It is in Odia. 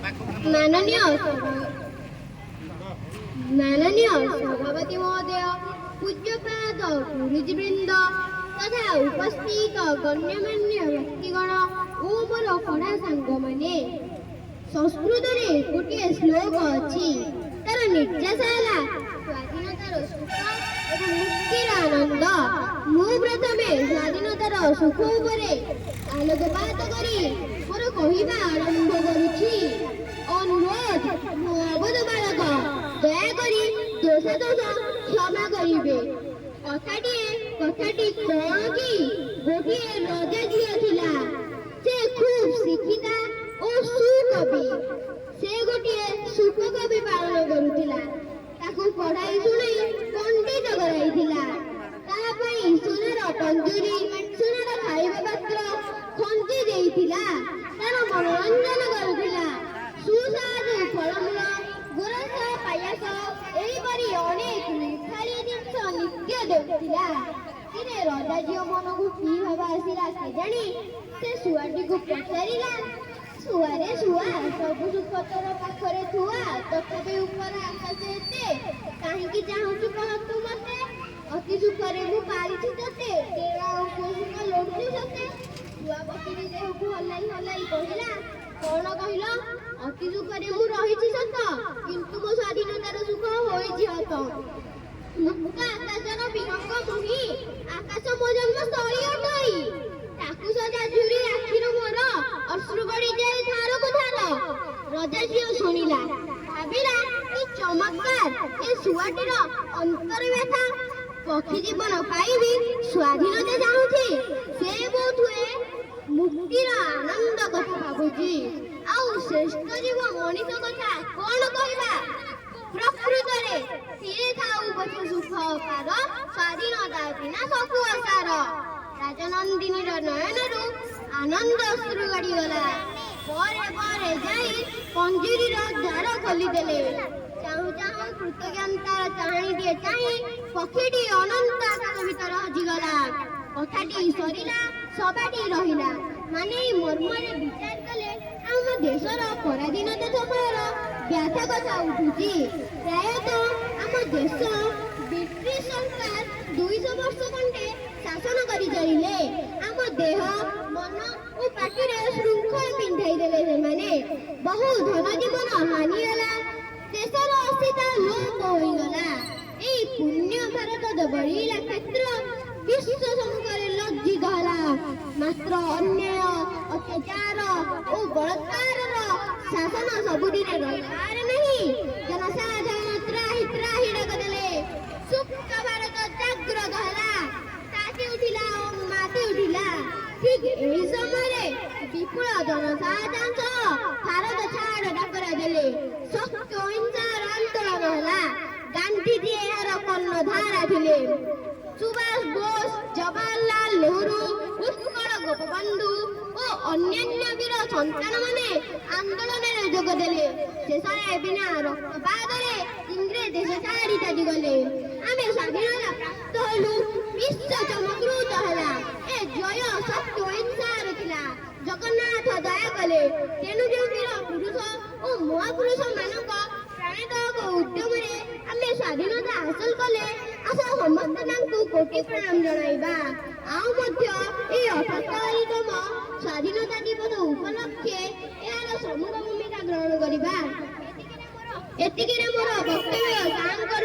ମାନନୀୟ ସଭାପତି ମହୋଦୟ, ପୂଜ୍ୟପାଦ ଗୁରୁଜୀବୃନ୍ଦ ତଥା ଉପସ୍ଥିତ ଗଣ୍ୟମାନ୍ୟ ବ୍ୟକ୍ତିଗଣ ଓ ମୋର ପଢ଼ା ସାଙ୍ଗମାନେ, ସଂସ୍କୃତରେ ଗୋଟିଏ ଶ୍ଲୋକ ଅଛି। ତାର ନିର୍ଯାସ ହେଲା ସ୍ୱାଧୀନତାର ସୁଖ ଏବଂ ମୁକ୍ତିର ଆନନ୍ଦ। ମୁଁ ପ୍ରଥମେ ସ୍ୱାଧୀନତାର ସୁଖ ଉପରେ ଆଲୋକପାତ କରି ମୋର କହିବା ଆରମ୍ଭ କରୁଛି। ଅନୁରୋଧ, ମୁଁ ଅବୋଧ ବାଳକ, ଦୟାକରି ଦୋଷାଦୋଷ କ୍ଷମା କରିବେ। କଥାଟି କଣ କି, ଗୋଟିଏ ରଜା ଝିଅ ଥିଲା। ସେ ଖୁବ୍ ଶିକ୍ଷିତା ଓ ସୁକବି। ସେ ଗୋଟିଏ ସୁଖକବି ପାଳନ କରୁଥିଲା। ତାକୁ ପଢାଇ ଶୁଣାଇ ପଣ୍ଡିତ କରାଇଥିଲା। ତା ପାଇଁ ସୁନାର ପଞ୍ଜୁରୀ, ସୁନାର ଖାଇବା ପାତ୍ର ଖଞ୍ଜି ଦେଇଥିଲା। ତାର ମନୋରଞ୍ଜନ କରୁଥିଲା। ସୁସ୍ୱାଦୁ ଫଳମୂଳ, ଗୋରସ, ପାୟାସ, ଏହିପରି ଅନେକ ମିଠାଳିଆ ଜିନିଷ ନିତ୍ୟ ଦେଉଥିଲା। ଦିନେ ରଜା ଝିଅ ମନକୁ କି ଭାବ ଆସିଲା କେଜାଣି, ସେ ଶୁଆଟିକୁ ପଚାରିଲା, "ଶୁଆରେ ଶୁଆ, ସବୁ ସୁଖ ତୋର ପାଖରେ ଥୁଆ, ତଥାପି ଉପର ଆକାଶ ଏତେ କାହିଁକି ଚାହୁଁଛୁ, କହ ତୁ ମତେ? ଅତି ସୁଖରେ ମୁଁ ପାଳିଛି ତୋତେ, ତେଣୁ ଆଉ କୋଉ ସୁଖ ଲୋଡୁଛୁ ସତେ?" ଶୁଆ ପକ୍ଷୀଟି ଦେହକୁ ହଲାଇ ହଲାଇ କହିଲା, "କଣ କହିଲ? ଅତି ସୁଖରେ ମୁଁ ରହିଛି ସତ, କିନ୍ତୁ ମୋ ସ୍ୱାଧୀନତାର ସୁଖ ହୋଇଛି ହତ। ମୁକ୍ତ ଆକାଶର ବିହଙ୍ଗ ମୁହିଁ, ଆକାଶ ମୋ ଜନ୍ମସ୍ଥଳୀ ଅଟଇ। ତାକୁ ସଦା ଝୁରି ଆଖିରୁ ମୋର ଅଶ୍ରୁ ଗଡ଼ିଯାଏ ଧାରକୁ ଧାର।" ରଜା ଝିଅ ଶୁଣିଲା, ଭାବିଲା, କି ଚମତ୍କାର ଏ ଶୁଆଟିର ଅନ୍ତର ବ୍ୟଥା! ପକ୍ଷୀ ଜୀବନ ପାଇବି ସ୍ୱାଧୀନତା ଚାହୁଁଛି। ସେ ବୋଧହୁଏ ମୁକ୍ତିର ଆନନ୍ଦ କଥା ଭାବୁଛି। ଆଉ ଶ୍ରେଷ୍ଠ ଜୀବ ମଣିଷ କଥା କଣ କହିବା? ପ୍ରକୃତରେ ଥିରେ ଥାଉ ପଛେ ସୁଖ ଅପାର, ସ୍ୱାଧୀନତା ବିନା ସବୁ ଅସାର। ରାଜନନ୍ଦିନୀର ନୟନରୁ ଆନନ୍ଦ ଅଶ୍ରୁ ଗଡ଼ିଗଲା। ପରେ ପରେ ଯାଇ ପଞ୍ଜୁରୀର ଦ୍ୱାର ଖୋଲିଦେଲେ। ଚାହୁଁ ଚାହୁଁ କୃତଜ୍ଞତାର ଚାହାଣୀଟିଏ ଚାହିଁ ପକ୍ଷୀଟି ଅନନ୍ତ ଆକାଶ ଭିତରେ ହଜିଗଲା। କଥାଟି ସରିଲା, ସଭାଟି ରହିଲା। ମାନେ ଏଇ ମର୍ମରେ ବିଚାର କଲେ ଆମ ଦେଶର ପରାଧୀନତା ସମୟର ବ୍ୟଥା କଥା ଉଠୁଛି। ପ୍ରାୟତଃ ଆମ ଦେଶ ବ୍ରିଟିଶ ସରକାର 200 ବର୍ଷ ଖଣ୍ଡେ ଶାସନ କରି ଚାଲିଲେ। ଆମ ଦେହ, ମନ ଓ ପାଟିରେ ଶୃଙ୍ଖଳ ପିନ୍ଧାଇ ଦେଲେ ସେମାନେ। ବହୁ ଧନ ଜୀବନ ହାନି ହେଲା, ଦେଶର ଅସ୍ମିତା ଲୋପ ହୋଇଗଲା। ଏଇ ପୁଣ୍ୟ ଭାରତ ବଳିଲା କ୍ଷେତ୍ର ବିଶ୍ୱ ସମ୍ମୁଖରେ ଲଜ୍ଜିତ ହେଲା। ମାତ୍ର ଅନ୍ୟାୟ, ଅତ୍ୟାଚାର ଓ ବଳାତ୍କାରର ଶାସନ ସବୁଦିନେ ରହିପାରେ ନାହିଁ। ଜନସାଧାରଣ ତ୍ରାହି ତ୍ରାହି ଡାକ ଦେଲେ। ସୁପ୍ତ ଭାରତ ଜାଗ୍ରତ ହେଲା, ତାତି ଉଠିଲା ଓ ମାତି ଉଠିଲା। ଠିକ ଏହି ସମୟରେ ବିପୁଳ ଜନସାଧାରଣ ଭାରତ ଛାଡ଼ ଡାକରା ଦେଲେ। ସତ୍ୟ ଅହିଂସାର ଆନ୍ଦୋଳନ ହେଲା। ଗାନ୍ଧିଜୀ ଏହାର କର୍ଣ୍ଣଧାର ଥିଲେ। ସୁଭାଷ ବୋଷ, ଜବାହରଲାଲ ନେହେରୁ, ଉତ୍କଳ ଗୋପବନ୍ଧୁ ଓ ଅନ୍ୟାନ୍ୟ ବୀର ସନ୍ତାନମାନେ ଆନ୍ଦୋଳନରେ ଯୋଗ ଦେଲେ। ଶେଷରେ ବିନା ରକ୍ତପାତରେ ଇଂରେଜ ଦେଶ ଛାଡ଼ି ଚାଲିଗଲେ। ଆମେ ସ୍ୱାଧୀନତା ପ୍ରାପ୍ତ ହେଲୁ। ବିଶ୍ୱ ଚମତ୍କୃତ ହେଲା। ଏ ଜୟ ସତ୍ୟ ଅହିଂସାର ଥିଲା। ଜଗନ୍ନାଥ ଦୟା କଲେ। ତେଣୁ ଯେଉଁ ବୀର ପୁରୁଷ ଓ ମହାପୁରୁଷ ମାନଙ୍କ ପ୍ରାଣଦାୟକ ଉଦ୍ୟମରେ ଆମେ ସ୍ୱାଧୀନତା ହାସଲ କଲେ, ଆସ ସମସ୍ତେ ତାଙ୍କୁ କୋଟି ପ୍ରଣାମ ଜଣାଇବା। ଆଉ ମଧ୍ୟ ଏହି 78ତମ ସ୍ୱାଧୀନତା ଦିବସ ଉପଲକ୍ଷେ ଏହାର ସମ୍ମୁଖ ଭୂମିକା ଗ୍ରହଣ କରିବା। ଏତିକିରେ ମୋର ବକ୍ତବ୍ୟ ସାଙ୍ଗ କରୁଛି।